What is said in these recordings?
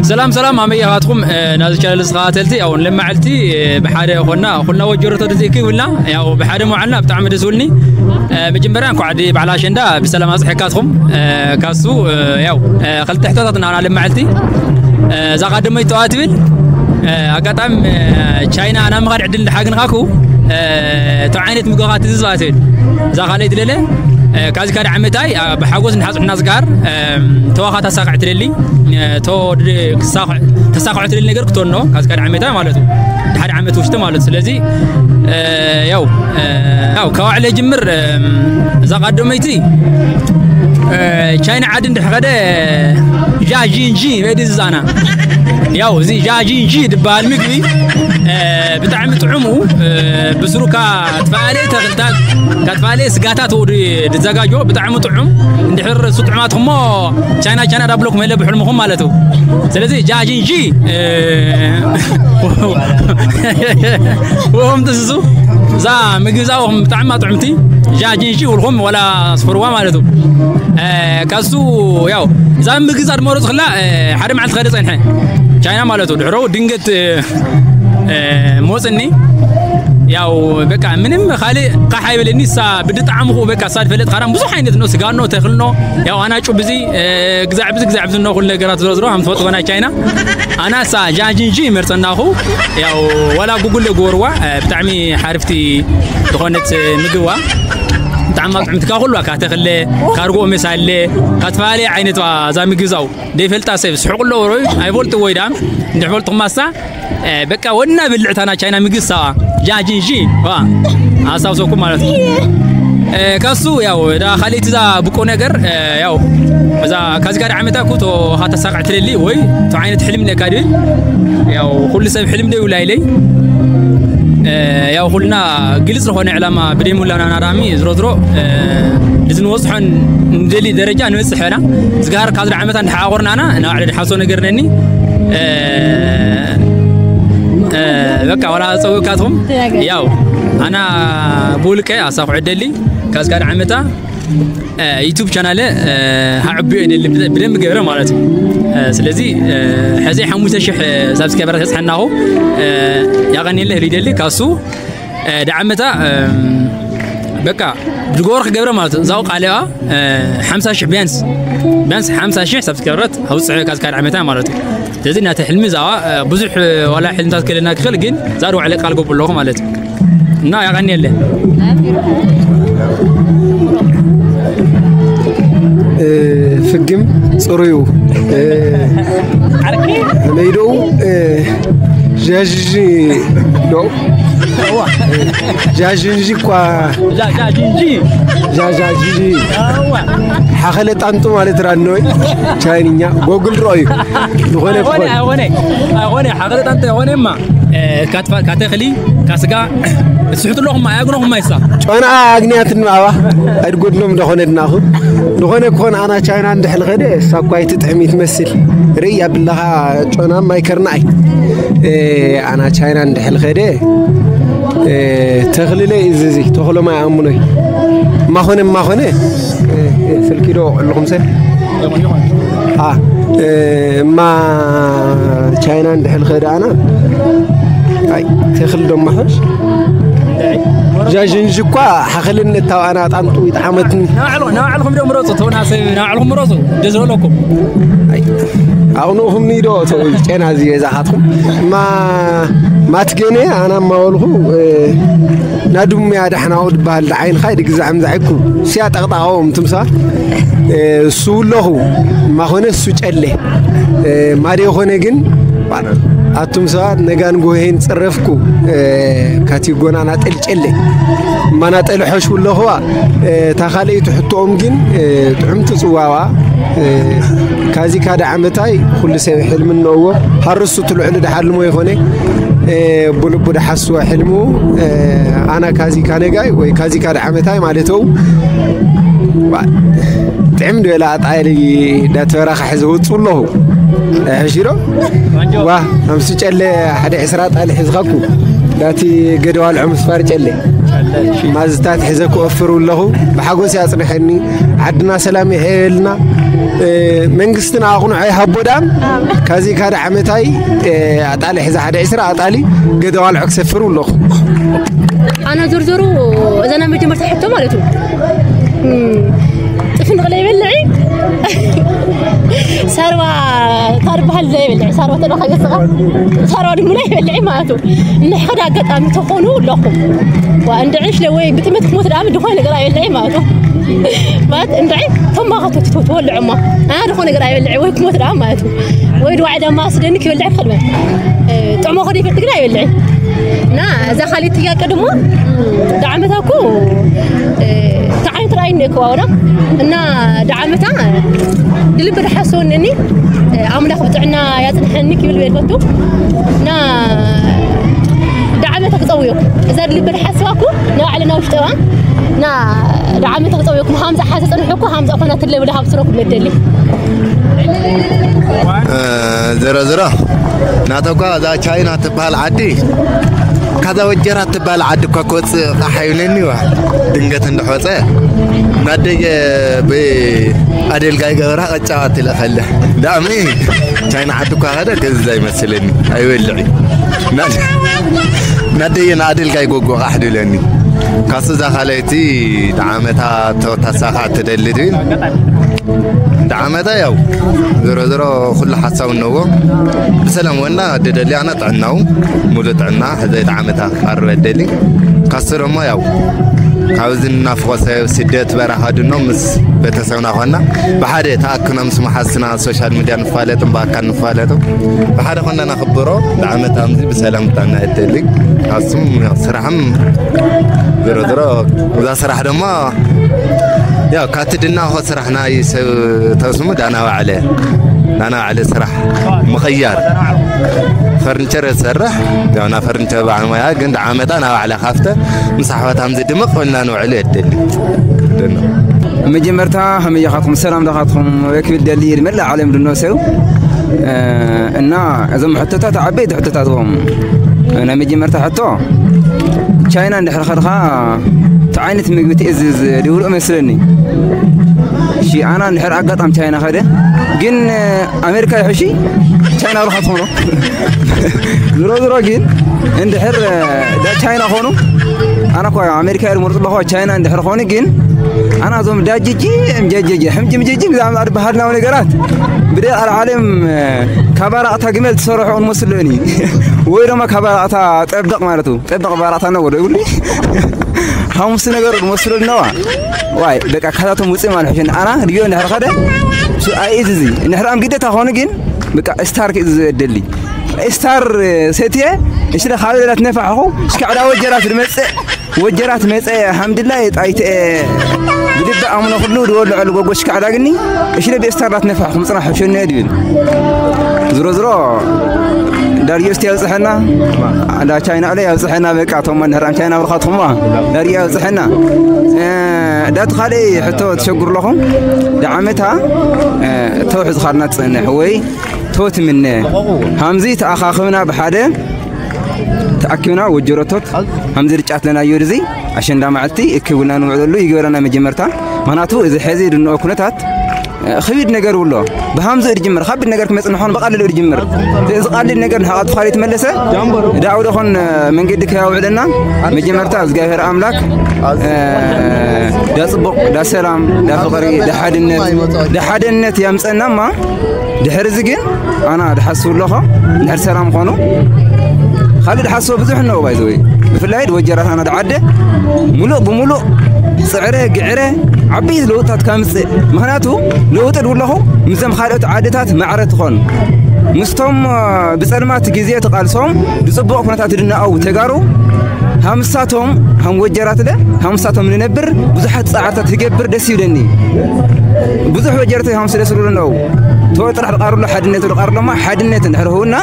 ሰላም ሰላም ኣመያኻትኩም ናዚ ቻነል ዝተኸታተልቲ ያው ለማዕልቲ ብሓደ ኮና ኩልና ወጀረቶ ድዚ ክብልና ያው ብሓደ መዓልና ብጣዕሚ ደስ ውልኒ። መጀመርያ እንኳዕ ዲ በዓል ኣሸንዳ ብሰላም ኣፅሐካትኩም። ካሱ ያው ክልተ ሕቶታት ናና ለማዕልቲ እዛ ቃደመይ ተዋ ትብል ኣጋጣሚ ቻይና ናብ ምኻድ ዕድል እንዳሓግንኻኩ ቶ ዓይነት ምግብኻ ትዝዝባ ትብል እዛ ካልኣይ ትለለ ካዚ ካደ ዓመታይ ብሓጎስ ንሓፅሕና ዝጋር ተዋኻ ተሳኽዕ ትደሊ ቶ ተሳኽዖ ትደሊ ነገር ክትወኖ ካብዚ ካደ ዓመታ ማለት እዩ ሓደ ዓመት ውሽጢ ማለት እዩ ስለዚ ያው ያው ከዋዕለ ጅምር እዛ ቃደመይቲ ቻይና ዓዲ እንድሕኸደ ጃ ጂንጂ በዲ ዝዛና ያው እዚ ጃ ጂንጂ ዝበሃል ምግቢ ብጣዕሚ ጥዑሙ ብስሩ ካብ ተፈላለየ ተኽልታት ካብ ተፈላለየ ስጋታት ወዲ ዝዘጋጆ ብጣዕሚ ጥዑም እንድሕር እሱ ጥዑማት እሞ ቻይና ቻይና ዳብለኩም የለ ብሕልምኹም ማለት እዩ ስለዚ ጃጂንጂ ወም ትስሱ እዛ ምግቢ እዛ ወም ብጣዕሚ ጥዑምቲ ጃጂንጂ ውልኹም ወላ ስፍርዋ ማለት እዩ ከሱ ያው እዛ ምግቢ እዛ ድመረፅክላ ሓደ መዓልቲ ከደ ፀንሐ ቻይና ማለት እዩ ድሕሮ ድንገት ሞፅኒ ያው በቃ ምንም ካልእ ቃሕ ኣይበለኒ እሳ ብድጣዕምኹ በቃ እሳ ድፈለጥ ካራም ብዙሕ ዓይነት ነው ስጋ ነው ተኽል ነው ያው ኣና ጩብ እዚ ግዛዕ ብዚ ግዛዕ ብዚ ነው ኩሉ ነገራት ዝሮ ዝሮ ሃም ትፈልጥ ኾና ቻይና ኣና እሳ ጃንጂንጂ መርፀናኹ ያው ዋላ ጉጉል ጎርዋ ብጣዕሚ ሓርፍቲ ዝኾነት ምግብዋ ብጣዕሚ ጥዕምትካ ኩሉ ካተኽለ ካርጎ መሳለ ካትፈላለየ ዓይነት እዛ ምግብዛው ደይፈልጣ ሰብ ስሕቁሎ ወሮይ ኣይፈልጥዎ ኢዳም እንድሕፈልጥኹም ማሳ በቃ ወና ብልዕታና ቻይና ምግቢ ሳዋ ጃጂንጂ ዋ ኣስታውሰኩም ማለት ነው ከሱ ያው ዳ ካልእቲ እዛ ብቆ ነገር ያው እዛ ካዚ ጋር ዓመታ ኩቶ ሃተሳቅዕ ትልሊ ወይ ቶ ዓይነት ሕልም ነካ ድብል ያው ኩሉ ሰብ ሕልም ደዩ ላይለይ ያው ኩልና ግልጽ ዝኾነ ዕላማ ብደይሙላና ናራሚ ዝሮ ዝሮ እዚ ንወፅሖን ንደሊ ደረጃ ንበፅሕ ኢና ዝጋር ካብዚ ዓመታ እንዳሓቆርናና ንባዕለ ድሓሶ ነገር ነኒ በቃ ወላ ፀውካትኩም ያው ኣና ብውልቀ ኣሳኹ ዕደሊ ካብዚ ጋር ዓመታ ዩቱብ ቻናለ ሃዕብዮ ይደሊ ብደንብ ገይረ ማለት እዩ ስለዚ ሕዚ ሓሙሽተ ሽሕ ሳብስክራይበራት ተፅሐናኹ ያቐኒለ ህሉ ይደሊ ካሱ ዳዓመታ በቃ ድጎር ክገብረ ማለት እዩ እዛው ቃሊዋ ሓምሳ ሽሕ ቢያንስ ቢያንስ ሓምሳ ሽሕ ሳብስክራይበራት ኣውፅሐ ካብዚ ካልእ ዓመታ ማለት እዩ ስለዚ ናተ ሕልሚ እዛዋ ብዙሕ ዋላ ሕልምታት ክህልና ክኽእል ግን እዛ ድዋዕለ ቃል ገቡ ኣለኹ ማለት እዩ እና ያቐኒየለ ፍግም ፅሩዩ መይዶኡ ጃዥ ዶ ጃዥንጂ እኳ ጃ- ጃ- ጂንጂ ጃ- ጃ- ጂ- ኣዋ ሓኸለ ጣንጡ ማለት ራኖይ ቻይንኛ ጎግል ርኦ እዩ ዝኾነ ኣይኾነ ክኾን ኣይኾነ ኣይኾነ ሓገለ ጣንጠ ኣይኾነማ ካትፋ ካተኽሊ ካስጋ ስሕቱ ኣለኹማ ኣያግኖኹማ ይሳ ጨና ኣግንያት ንባባ ኣይድጎድኖም እንደኾነ ድናኹ ዝኾነ ክኾን ኣና ቻይና እንድሕል ኸደ እሳ እኳ ይትጥዕም ይትመስል ርእይ ኣብለኻ ጨና ማይከርና ኣይ ኣና ቻይና እንድሕል ኸደ ተኽልለ እዚ እዚ ተኽሎ ማይ ኣሙኖይ ማኾነ ማኾነ ስልኪ ዶ ኣለኹም ሰ እማ ቻይና እንድሕል ኸደ ኣና ኣይ ተኽል ዶ ማሐሽ ጃዥንጂ እኳ ሓኸልን እታው ኣና ጣንጡ ይጥዓመትኒ ናባዕልኹም ዶ ምረፁ ተውና ሰብ ናባዕልኹም ምረፁ ደዝበለኩም ኣቕንኡኹም ኒዶ ጨና እዚ የዛኻትኩም ማ ማትገነ ኣና ማወልኹ ናዱምያ ዳሕናኡ ድበሃል ዓይንኻ ድግዛዕም ዛዕኩ ሲያ ጠቕጣቐዎም ትምሳ እሱ ኣለኹ ማኾነ እሱ ጨለ ማደ ኾነ ግን ኣቱም ሰባት ነጋን ጎሄን ጽረፍኩ ካቲ ጎናና ጠልጨለ ማና ጠልሖሽ ውለኹዋ እታ ካልኣይቲ ሕቶኦም ግን ጥዑምቲ ጽዋዋ ካዚ ካደ ዓመታይ ኩሉ ሰብ ሕልሚ እነዎ ሃርሱ ትልዕሉ ድሓልሞ ይኾነ ብልቡ ድሓስወ ሕልሙ ኣና ካዚ ካነጋይ ወይ ካዚ ካደ ዓመታይ ማለተው ጥዕም ድበላ ኣጣሊ ዳተበራኸ ሕዚ ውፁ ኣለኹ ሕሺ ዶ ዋ ኣምሱ ጨለ ሓደ ዕስራ ጣሊ ሕዝኻኩ ናቲ ገደዋልዖ ምስ ፋርጨለ ማዝታት ሒዘ ክወፍር ኣለኹ። ብሓጎስ ያጽንሐኒ። ዓድና ሰላም ይሕየልና። መንግስትና ኣቕንዖ ይሃቦ ዳም። ካዚ ካደ ዓመታይ ኣጣሊ ሒዘ ሓደ ዕስራ ኣጣሊ ገደዋልዖ ክሰፍር ኣለኹ። ኣና ዞርዞሩ እዛ ናይ መጀመርታ ሕቶ ማለት እዩ። ጥፍንቕ ለይበልዒ ሳርባ ታርበሃል ዘይበልዒ ሳርባ ተደኻ ገጽኻ ሳርባ ድሙና ይበልዒ ማለት እዩ። እንሕኸድ ኣጋጣሚ ተኾኑ ኣለኹም ዋ እንድዕሽ ለወይ ብጥመት ክሞት ደኣ ዝኾነ ነገር ኣይበልዒ ማለት እዩ። ማለት እንድዒ ተማኸቶ ትወልዑማ ኣና ዝኾነ ነገር ኣይበልዒ ወይ ክሞት ደኣ ማለት እዩ። ወይ ድዋዕ ደማ ስደኒ ክበልዕ ክልበ ጥዕሞ ኸደ ይፈልጥ ግን ኣይበልዕ እና እዛ ካሊት ጥያቄ ድማ ዳዕመታ እኮ ተዓይንት ራእይ እኮ ኣውራ እና ዳዕመታ ድልብ ድሓስወነኒ ኣምላኽ ብጥዕና ያጽንሐኒ ክብል ቤልፈቱ እና ዳዕመታ ክጸውዮ እዛ ድልብ ድሓስዋ እኮ ንባዕልና ውሽጠዋ እና ዳዕመታ ክጸውዮ እኮ ሃምዛ ሓሰ ጸንሑ እኮ ሃምዛ ኮና ትለብለ ሃብስሮ ክመደሊ ዝሮ ዝሮ ናተኳ እዛ ቻይና ትበሃል ዓዲ ካዛ ወጀራት ትበሃል ዓዲ እኳ ክወፅእ ቃሓዩነኒ ዋ ድንገት እንድሕወፀ ናደየ ብኣደልጋይ ገበራ ቀጫዋት ኢለ ከለ ዳእሚ ቻይና ዓዲ እኳ ከደ ገዛ ይመስለኒ ኣይበልዕ ናደየ ንኣደልጋይ ጎጎ ቃሕ ድለኒ ካሱ እዛ ካልኣይቲ ዳዓመታ ተወታሳኻ ትደሊ ድብል ዳዓመታ ያው ዝሮ ዝሮ ኩሉ ሓሳብ እነዎ ብሰላም ወና ደደሊ ኣና ጥዕናው ሙሉ ጥዕና ሕዘይ ዳዓመታ ክቃርበ ደሊ ካሱ ደሞ ያው ካብዚ እናፍቆ ሰብ ስደት በረኻ ድኖ ምስ ቤተሰብና ኮና ብሓደ ተኣክኖ ምስ መሓዝና ሶሻል ሚድያ ንፋለጥን ብኣካል ንፋለጥን ብሓደ ኮና ናኽብሮ ዳዓመታ ምዚ ብሰላም ጥዕና የደሊ ካሱም ስራሕም ዝሮ ዝሮ እዛ ስራሕ ደሞ ያው ካቲ ድናኾ ስራሕ ናይ ሰብ ተስሙ ዳና ባዕለ ዳና ባዕለ ስራሕ ምቕያር ፈርኒቸር ዝሰርሕ ያው ና ፈርኒቸር በዓል ሞያ ግን ዳዓመታ ና ባዕለ ካፍተ ምስ ኣሕዋት ኣምዚ ድምቕ ብልና ንውዕሉ የድሊ ድኖ መጀመርታ ከመይ ኢኻትኩም ሰላም ዳኻትኩም ክብል ደሊ መላእ ዓለም ድኖ ሰብ እና እዞም ሕቶታት ዓበይቲ ሕቶታት እዮም ናይ መጀመርታ ሕቶ ቻይና እንድሕር ከድኻ እቲ ዓይነት ምግቢ ትእዝዝ ድብሉ መስለኒ እሺ ኣና እንድሕር ኣጋጣም ቻይና ከደ ግን ኣሜሪካ ይሕሺ ቻይና ብልካ ትኾኖ ዝሮ ዝሮ ግን እንድሕር ቻይና ኾኑ ኣና እኳ ኣሜሪካ ይርምርጡ ኣለኹ ቻይና እንድሕር ኾኑ ግን ኣና እዞም ዳጅጂ ጀጀጀ ሕምጂ ምጀጂ ብዛዕባ ዝበሃልናዊ ነገራት ብደይ ኣልዓለም ካባራቕታ ግመል ትሰርሑ እንመስለኒ ወይ ድማ ካባራቕታ ጠብቕ ማለት እዩ ጠብቕ ባራቕታ ነው ወደ ይብሉ ሓሙስ ነገር መስሎ ነዋ ዋይ በቃ ካታቶም ውፅእ ማለት ሕሽን ኣና ድዮ እንድሕር ኸደ ኣይእዝዚ እንሕራም ግደታ ኾኑ ግን በቃ ስታር ክእዝዝ እደሊ ስታር ሰትየ እሽለ ካብ ደላት ነፋሕኹ እስከ ዕዳ ወጀራት ዝመፅእ ወጀራት መፀ ሓምድላ የጣይተ ብድቢ ኣምኖ ኩሉ ድወልዐሉ ጎጎ ሽካዕ ዳግኒ እሽለ ብኤስታር ዳትነፋሕ ክምፅና ሕሸነ ድብል ዝሮ ዝሮ ዳርዮስቲ ያብፅሐና ዳ ቻይና ዕለ ያብፅሐና በቃ ቶማ ንሕራም ቻይና ብርኻትኹማ ዳርዮ ያብፅሐና ዳቲ ካልእ ሕቶ ትሸጉር ኣለኹም ዳዓመታ ተውሕዝ ካልና ትፀንሕ ወይ ቶትምነ ሃምዚ ተኣኻኽብና ብሓደ ተኣኪብና ወጀረቶት ሃምዚ ርጫት ለናዮ ድዚ ኣሸንዳ መዓልቲ እክብና ንውዕለሉ ይግበረና መጀመርታ ምክንያቱ እዚ ሕዚ ድንኦ ኩነታት ክቢድ ነገር ውሎ ብሃምዚ እድጅምር ከቢድ ነገር ክመፅእ ንኾን ብቃልል እድጅምር እዚ ቃልል ነገር ንሓቃ ትፋል የተመለሰ ዳው ደኾን መንገዲ ከያውዕለና መጀመርታ እግዚኣብሔር ኣምላክ ዳፅቡቕ ዳሰላም ዳፍቕሪ ዳሓድነት ዳሓደነት ያምፀናማ ድሕርዚ ግን ኣና ድሓስቡ ኣለኹ ድሕር ሰላም ኾኑ ካልእ ድሓስቦ ብዙሕ ነው ባይዘወይ ብፍላይ ወጀራት ኣና ድዓደ ሙሉእ ብሙሉእ ፅዕረ ግዕረ ዓበይቲ ለውጥታት ከምፅእ ምክንያቱ ለውጢ ድብለኹ ምስዞም ካልኦት ዓድታት ማዕረ ትኾን ምስቶም ብፀልማት ግዜ ተቃልሶም ብፅቡቕ ኩነታት ድናኣው ተጋሩ ሃምሳቶም ሃም ወጀራትለ ሃምሳቶም ንነብር ብዙሓት ፃዕርታት ትገብር ደስ ይብለኒ ብዙሕ ወጀርተ ሃምስለ ስሉሉ ነው ተወ ጥራሕ ድቃርሎ ሓድነት ድቃርሎማ ሓድነት እንድሕር ህውና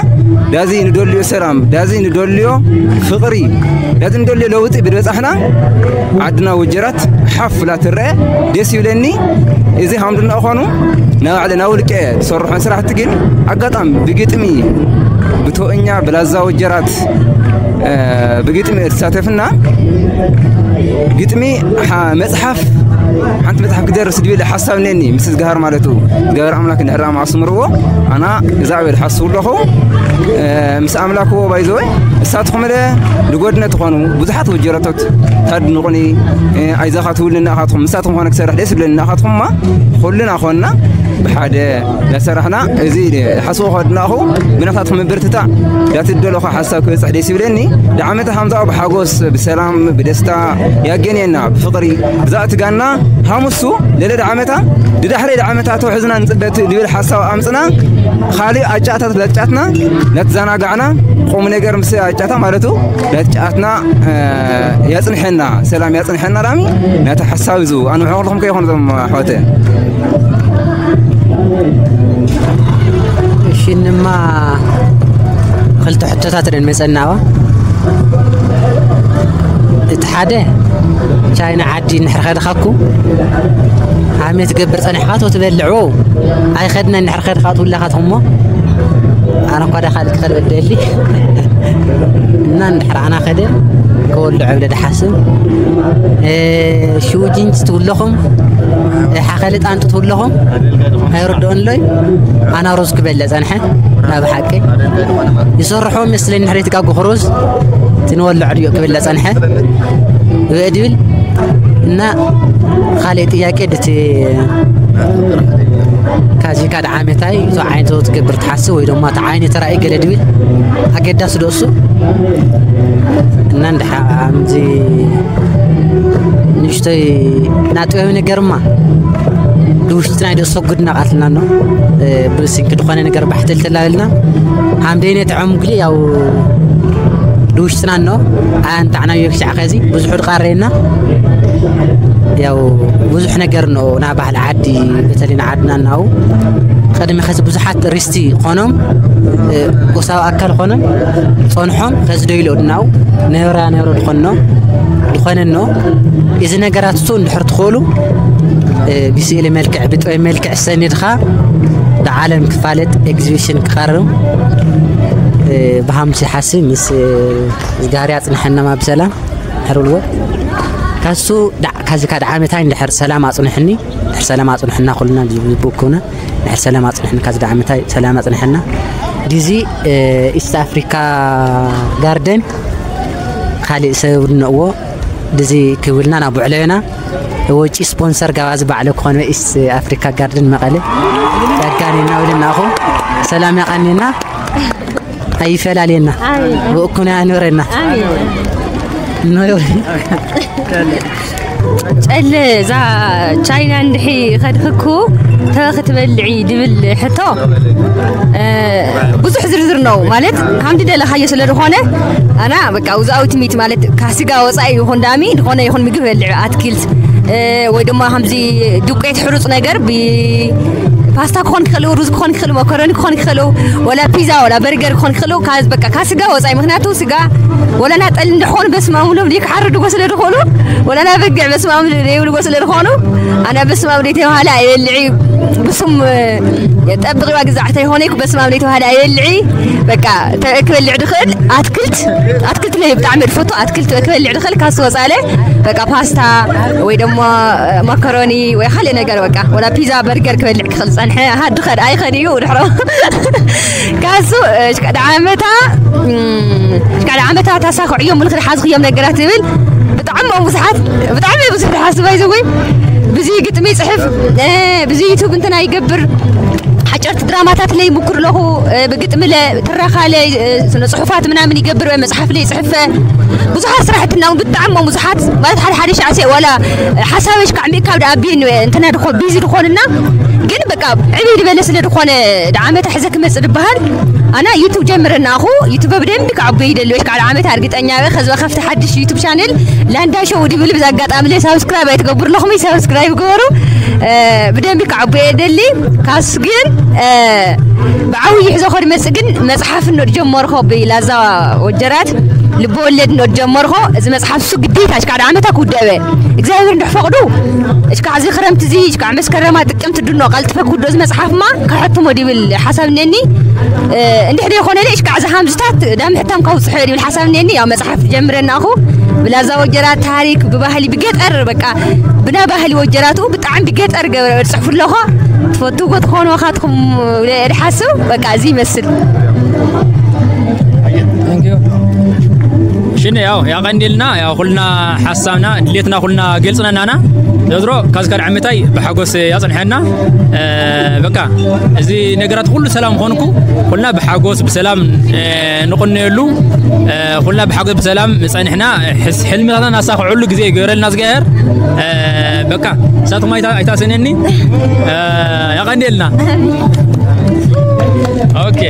ዳዚ ንደልዮ ሰላም ዳዚ ንደልዮ ፍቕሪ ዳዚ ንደልዮ ለውጢ ብድበፃሕና ዓድና ወጀራት ሓፍላ ትረአ ደስ ይብለኒ እዚ ሃምድና እኾኑ ናባዕለ ናውልቀ ዝሰርሖን ስራሕቲ ግን ኣጋጣሚ ብግጥሚ ብቶእኛ ብላዛ ወጀራት ብግጥሚ እትሳተፍና ግጥሚ መፅሓፍ ሓንቲ መፅሓፍ ክደርስ ድብል ሓሳብ ነኒ ምስ ዝገሃር ማለቱ ዝገበር ኣምላክ እንድሕር ኣስምርዎ ኣና እግዚኣብሔር ሓስቡ ኣለኹ። ምስ ኣምላክዎ ባይዘወይ እሳትኹም ለ ልጎድነ ትኾኑ ብዙሓት ወጀረቶት ታድንቑኒ። ኣይዛኻ ትውልኒ ኣኻትኹም ምሳትኹም ኮነ ክሰርሕ ደስ ይብለኒ ኣኻትኹምማ ኩልና ኮንና ብሓደ እናሰራሕና እዚ ሓስቦ ከድናኹ ብናታትኩም ምብርትታ ዳትደለኹ ሓሳብ ክበፅሕ ደስ ይብለኒ። ዳዓመታ ሃምዛኦ ብሓጎስ ብሰላም ብደስታ ያገንየና ብፍቕሪ ብዛእትጋና ሃሙሱ ለለ ዳዓመታ ድዳሕረ ዳዓመታ ተውሕዝና ንፅበት ድብል ሓሳብ ኣምፅና። ካልእ ኣጫታት ለጫትና ለትዛናጋዕና ቁም ነገር ምስ ኣጫታ ማለቱ ለጫትና ያፅንሐና ሰላም ያፅንሐና ራሚ ናተ ሓሳብ ዙ ኣንብሖ ክልኹም ከይኾኑ ዞም ኣሕዋተ። ሽንማ ክልተ ሕቶታት ደን መፀናዋ። እቲ ሓደ ቻይና ዓዲ እንድሕር ከድኻኩ ሃሜ ትገብር ፀኒሕካ ቶ ትበልዕዎ ኣይኸድና እንድሕር ከድኻ ትውላኻ ትኹሞ ኣነ እኳ ዳ ካልእ ክኸድ በደሊ እና እንድሕር ኣና ከደ ከወልዶ ዕብለ ድሓስብ ሽውጅንጅ ትውለኹም ሓኸሊ ጣንጡ ትውለኹም ኣይርድኦን ኣሎይ። ኣና ሮዝ ክበለ ጸንሐ ናብ ሓቂ ይሰርሖ መስለኒ ንሕሬት ጋጉ ክሮዝ ትንወሎ ዕድዮ ክብለ ጸንሐ ብእድብል እና ካልእ ጥያቄ ድቲ ካዚ ካድ ዓመታይ እቶ ዓይነቶ ትገብር ትሓስብ ወይ ድማ እቲ ዓይነ ተራእይ ገለ ድብል ኣገዳሲ ዶ እሱ እና እንድሓ ኣምዚ ንእሽተይ ናጥበብ ነገርማ ብውሽጥና ይደሰጉድና ቃልትና ኖ ብስንኪ ዝኾነ ነገር ባሕተል ተላለልና ሃምደይነ ተዐምጉሊ ያው ብውሽጥና ኖ ኣንታዕናዮ ክሻዕ ከዚ ብዙሑ ድቃረየና ያው ብዙሕ ነገር ኖ ና ባህሊ ዓዲ በተለይ ንዓድና እናው ቅድሚ ከዚ ብዙሓት ሪስቲ ኾኖም ቁሳዊ ኣካል ኾኖም ጸንሖም ከዚ ዶ ኢሎ እናው ነብራ ነብረ ድኾኖ ድኾነኖ እዚ ነገራት እሱ እንድሕር ትኽእሉ ብስእሊ መልክዕ ብጥበብ መልክዕ ሰኒድኻ ንዓለም ክፋለጥ ኤግዚቢሽን ክቐርብ ብሃምሲ ሓስብ ምስ ዝጋርያ ጽንሐናማ ብሰላም ሕርልዎ ካሱ ካዚ ካድ ዓመታይ እንድሕር ሰላም ኣጽንሕኒ ድሕር ሰላም ኣጽንሕና ኩልና ብክውና ድሕር ሰላም ኣጽንሕኒ ካዚ ዓመታይ ሰላም ኣጽንሐና ድዚ ኢስት ኣፍሪካ ጋርደን ካልእ ሰብ ድነእዎ ድዚ ክብልና ናብ ውዕለዮና ወጪ ስፖንሰር ጋባዚ ባዕለ ክኾነ ኢስት ኣፍሪካ ጋርደን መቐለ ያጋኔና ውልናኹ ሰላም ያቐኔና ኣይፈላለየና ብእኩና ያንበረና ጨለ እዛ ቻይና እንድሒ ከድክኩ ተበኺ ትበልዒ ድብል ሕቶ ብዙሕ ዝርዝር ነው ማለት ሃምዲ ደለኻዮ ስለ ዝኾነ ኣና በቃ ውዛዊት ሚት ማለት ካብ ስጋ ወፃኢ ይኹን ዳሚ ዝኾነ ይኹን ምግቢ በልዕ ኣትክልት ወይ ድማ ከምዚ ዱቄት ሕሩፅ ነገር ብ ፓስታ ክኾን ክኽእል ሩዝ ክኾን ክኽእል መኮረኒ ክኾን ክኽእል ወላ ፒዛ ወላ በርገር ክኾን ክኽእል ካብ በቃ ካብ ስጋ ወፃኢ ምክንያቱ ስጋ ወላ ናጠል እንደኾኑ በስማሙሎም ዘይክሓርድጎ ስለ ዝኾኑ ወላ ናበግዕ በስማም ዘይብልጎ ስለ ዝኾኑ ኣነ በስማም ዘይተባሃለ ኣይበልዕ ብሱም ጠብቂዋ ግዛዕተ ይኾነ በስማም ዘይተባሃለ ኣይበልዕ በቃ ክበልዕ ድኽእል ኣትክልት ኣትክልት ለይ ብጣዕሚ ድፈቱ ኣትክልት ክበልዕ ድኽእል ካስ ወፃለ በቃ ፓስታ ወይ ደሞ መኮሮኒ ወይ ካልእ ነገር በቃ ወላ ፒዛ በርገር ክበልዕ ክኽእል ፀንሐ ሃዲ ከድ ኣይኸድ እዩ ድሕሮ ካሱ ሽቀድ ዓመታ ሽቀድ ዓመታ ታሳኽዕዮም ምልክ ድሓዝኽዮም ነገራት ይብል ብጣዕሚ ብዙሓት ብጣዕሚ ብዙሕ ድሓስብ ኣይዘወይ ብዙ ግጥሚ ይፅሕፍ ብዙ ዩቱብ እንትና ይገብር ሓጨርቲ ድራማታት ለይ ምኩር ኣለኹ ብግጥሚ ለ ትረኻ ለ ስነ ፅሑፋት ምናምን ይገብር ወይ መፅሓፍ ለይ ፅሕፈ ብዙሓት ስራሕትና እውን ብጣዕሚ ብዙሓት ማለት ሓደ ሓደ ሻዕ ወላ ሓሳበሽ ካብ ሚእካብ ድኣቢን እንትና ድኾ ቢዚ ድኾንና ግን በቃ ዕብይ ዝበለ ስለ ድኾነ ድዓመታ ሕዘ ክመፅእ ድበሃል ኣና ዩቱብ ጀምረና ኣኹ ዩቱብ ብደንቢ ክዓቦ ይደልዮ ሽካዕ ዓመት እርግጠኛ እየ ከዚ ከፍቲ ሓድሽ ዩቱብ ቻነል ላንዳ ሾው ድብል ብዛ ኣጋጣሚ ለ ሳብስክራይብ ኣይትገብሩ ኣለኹም ሳብስክራይብ ግበሩ ብደንቢ ክዓቦ እየ ደሊ ካስ ግን ብዓብይ ሕዞ ከድመፅእ ግን መፅሓፍ እንዶ ጀመርኮ ብላዛ ወጀራት ልብ ወለድ እንዶ ጀመርኾ፣ እዚ መጽሓፍ እሱ ግዴታ እሽካዕ ዓመታ ክውደበ እግዚኣብሔር እንድሕፈቕዱ፣ እሽካዕ እዚ ክረምቲ እዚ እሽካዕ መስከረማ ጥቅምቲ ድኖ ቀልጥፈ ክውዶ፣ እዚ መጽሓፍማ ክሕትሞ ድብል ሓሳብ እኔኒ። እንድሕደ ይኾነ እሽካዕ እዚ ሃምዝታት ዳም ሕታም ካውፅሖ ድብል ሓሳብ እኔኒ። ያው መጽሓፍ ጀምረና ኣኹ ብላዛ ወጀራ ታሪክ ብባህሊ ብገጠር በቃ ብና ባህሊ ወጀራቱ ብጣዕሚ ብገጠር ገበረ ጽሕፉ ኣለኹ። ትፈትዎ ትኾኑ ካትኩም ድሓስብ በቃ እዚ ይመስል። ሽን ያው ያቀንዲልና ያው ኩልና ሓሳብና ድሌትና ኩልና ገልጽና ናና ዘዝሮ ካዝካድ ዓመታይ ብሓጎስ ያጽንሐና። በቃ እዚ ነገራት ኩሉ ሰላም ኾንኩ ኩልና ብሓጎስ ብሰላም ንቕነየሉ። ኩልና ብሓጎስ ብሰላም ጸንሕና ሕልምታትና ናሳኽዐሉ ግዜ ይገበረልና እግዚኣብሔር። በቃ እሳትኩም ኣይታሰነኒ። ያቀንዲልና። ኦኬ።